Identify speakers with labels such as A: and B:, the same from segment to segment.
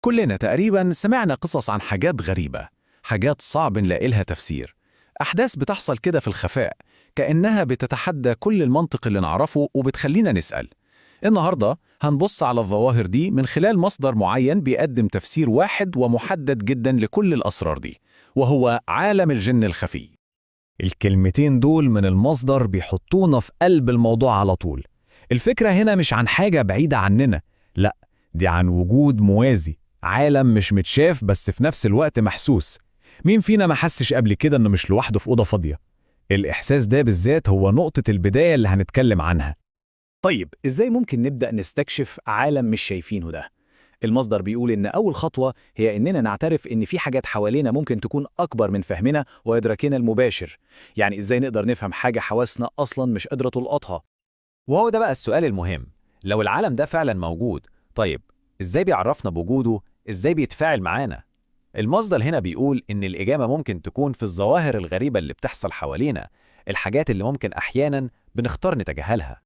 A: كلنا تقريبا سمعنا قصص عن حاجات غريبة، حاجات صعب نلاقي لها تفسير، أحداث بتحصل كده في الخفاء كأنها بتتحدى كل المنطق اللي نعرفه وبتخلينا نسأل. النهاردة هنبص على الظواهر دي من خلال مصدر معين بيقدم تفسير واحد ومحدد جدا لكل الأسرار دي، وهو عالم الجن الخفي. الكلمتين دول من المصدر بيحطونا في قلب الموضوع على طول. الفكرة هنا مش عن حاجة بعيدة عننا، لا، دي عن وجود موازي، عالم مش متشاف بس في نفس الوقت محسوس. مين فينا ما حسش قبل كده إنه مش لوحده في أوضة فاضية؟ الإحساس ده بالذات هو نقطة البداية اللي هنتكلم عنها.
B: طيب، إزاي ممكن نبدأ نستكشف عالم مش شايفينه ده؟ المصدر بيقول إن أول خطوة هي إننا نعترف إن في حاجات حوالينا ممكن تكون أكبر من فهمنا وإدراكنا المباشر. يعني إزاي نقدر نفهم حاجة حواسنا أصلاً مش قادرة تلقطها؟
C: وهو ده بقى السؤال المهم، لو العالم ده فعلا موجود، طيب إزاي بيعرفنا بوجوده؟ إزاي بيتفاعل معانا؟ المصدر هنا بيقول إن الإجابة ممكن تكون في الظواهر الغريبة اللي بتحصل حوالينا، الحاجات اللي ممكن أحيانا بنختار نتجاهلها.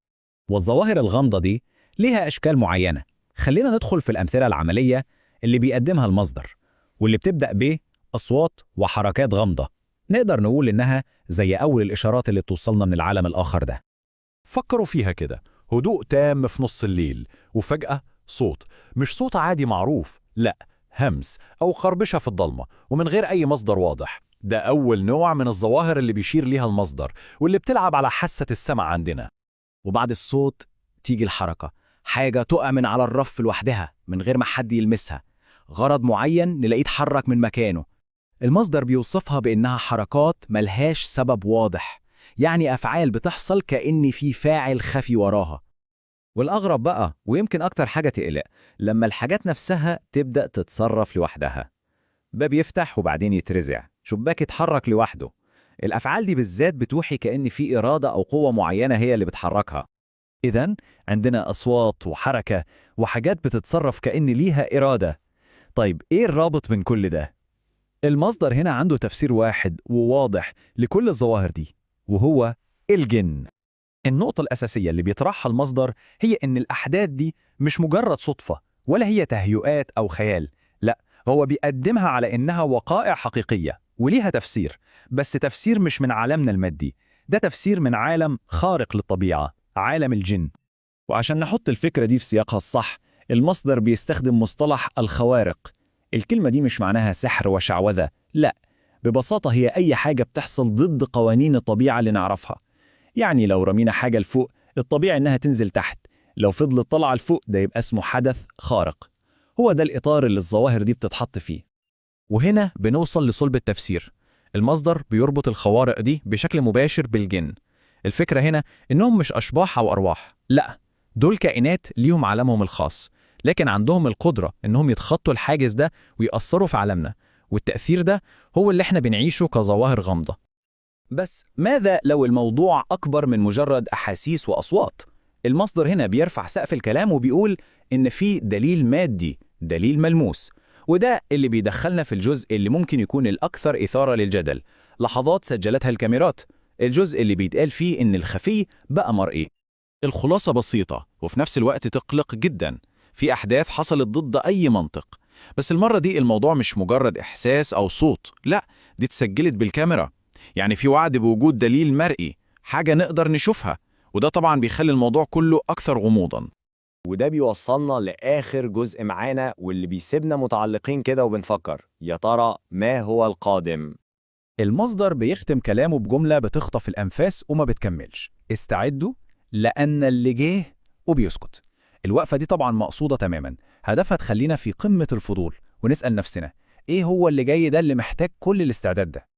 B: والظواهر الغامضة دي ليها أشكال معينة. خلينا ندخل في الأمثلة العملية اللي بيقدمها المصدر، واللي بتبدأ بأصوات وحركات غامضة. نقدر نقول إنها زي أول الإشارات اللي بتوصلنا من العالم الآخر ده.
A: فكروا فيها كده، هدوء تام في نص الليل، وفجأة صوت، مش صوت عادي معروف، لا، همس أو خربشة في الضلمة ومن غير أي مصدر واضح. ده أول نوع من الظواهر اللي بيشير ليها المصدر، واللي بتلعب على حاسة السمع عندنا.
B: وبعد الصوت تيجي الحركة، حاجة تقع من على الرف لوحدها من غير ما حد يلمسها، غرض معين نلاقيه اتحرك من مكانه. المصدر بيوصفها بإنها حركات ملهاش سبب واضح، يعني أفعال بتحصل كأن في فاعل خفي وراها.
C: والأغرب بقى، ويمكن أكتر حاجة تقلق، لما الحاجات نفسها تبدأ تتصرف لوحدها. باب يفتح وبعدين يترزع، شباك يتحرك لوحده. الأفعال دي بالذات بتوحي كأن في إرادة أو قوة معينة هي اللي بتحركها. إذن عندنا أصوات وحركة وحاجات بتتصرف كأن ليها إرادة. طيب إيه الرابط بين كل ده؟ المصدر هنا عنده تفسير واحد وواضح لكل الظواهر دي، وهو الجن.
B: النقطة الأساسية اللي بيطرحها المصدر هي إن الأحداث دي مش مجرد صدفة، ولا هي تهيؤات أو خيال، لا، هو بيقدمها على إنها وقائع حقيقية وليها تفسير، بس تفسير مش من عالمنا المادي، ده تفسير من عالم خارق للطبيعة، عالم الجن.
A: وعشان نحط الفكرة دي في سياقها الصح، المصدر بيستخدم مصطلح الخوارق. الكلمة دي مش معناها سحر وشعوذة، لا، ببساطة هي أي حاجة بتحصل ضد قوانين الطبيعة اللي نعرفها. يعني لو رمينا حاجة لفوق، الطبيعي إنها تنزل تحت، لو فضلت طالعة لفوق ده يبقى اسمه حدث خارق. هو ده الإطار اللي الظواهر دي بتتحط فيه.
C: وهنا بنوصل لصلب التفسير. المصدر بيربط الخوارق دي بشكل مباشر بالجن. الفكرة هنا إنهم مش أشباح أو أرواح، لا، دول كائنات ليهم عالمهم الخاص، لكن عندهم القدرة إنهم يتخطوا الحاجز ده ويأثروا في عالمنا، والتأثير ده هو اللي احنا بنعيشه كظواهر غامضة.
B: بس ماذا لو الموضوع أكبر من مجرد أحاسيس وأصوات؟ المصدر هنا بيرفع سقف الكلام وبيقول إن في دليل مادي، دليل ملموس، وده اللي بيدخلنا في الجزء اللي ممكن يكون الأكثر إثارة للجدل، لحظات سجلتها الكاميرات، الجزء اللي بيتقال فيه إن الخفي بقى مرئي.
A: الخلاصة بسيطة وفي نفس الوقت تقلق جدا، في أحداث حصلت ضد أي منطق، بس المرة دي الموضوع مش مجرد إحساس أو صوت، لا، دي اتسجلت بالكاميرا. يعني في وعد بوجود دليل مرئي، حاجة نقدر نشوفها، وده طبعا بيخلي الموضوع كله أكثر غموضا.
D: وده بيوصلنا لآخر جزء معانا، واللي بيسيبنا متعلقين كده وبنفكر يا ترى ما هو القادم؟
B: المصدر بيختم كلامه بجملة بتخطف الأنفاس وما بتكملش، استعدوا لأن اللي جه، وبيسكت. الوقفة دي طبعا مقصودة تماما، هدفها تخلينا في قمة الفضول ونسأل نفسنا إيه هو اللي جاي ده اللي محتاج كل الاستعداد ده؟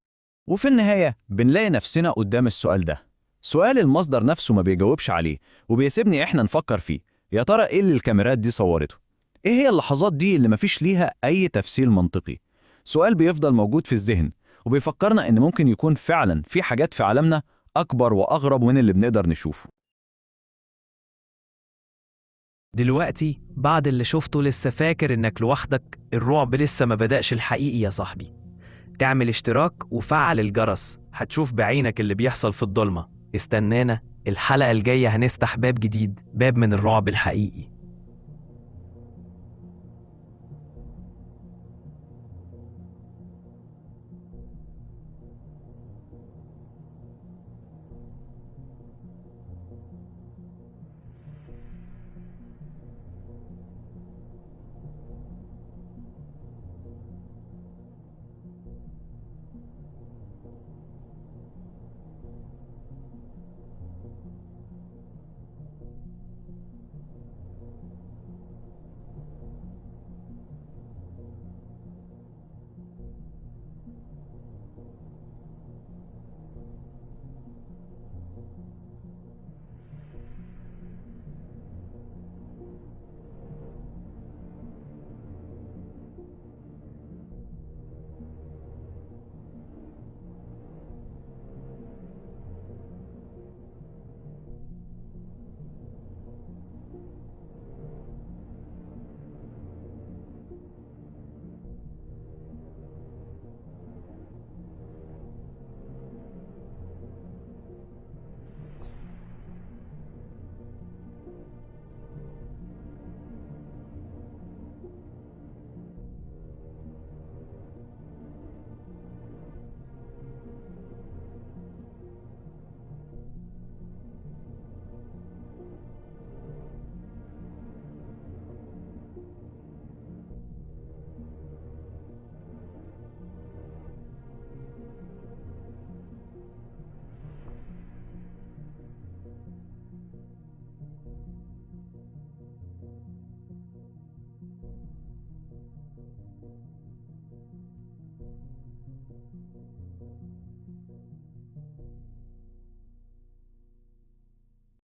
C: وفي النهاية بنلاقي نفسنا قدام السؤال ده، سؤال المصدر نفسه ما بيجاوبش عليه وبيسيبني إحنا نفكر فيه. يا ترى إيه اللي الكاميرات دي صورته؟ إيه هي اللحظات دي اللي مفيش ليها أي تفسير منطقي؟ سؤال بيفضل موجود في الذهن وبيفكرنا إن ممكن يكون فعلا في حاجات في عالمنا أكبر وأغرب من اللي بنقدر نشوفه.
E: دلوقتي بعد اللي شفته لسه فاكر إنك لوحدك؟ الرعب لسه ما بدأش الحقيقي يا صاحبي. تعمل اشتراك وفعل الجرس، هتشوف بعينك اللي بيحصل في الضلمة. استنانا الحلقة الجاية، هنفتح باب جديد، باب من الرعب الحقيقي.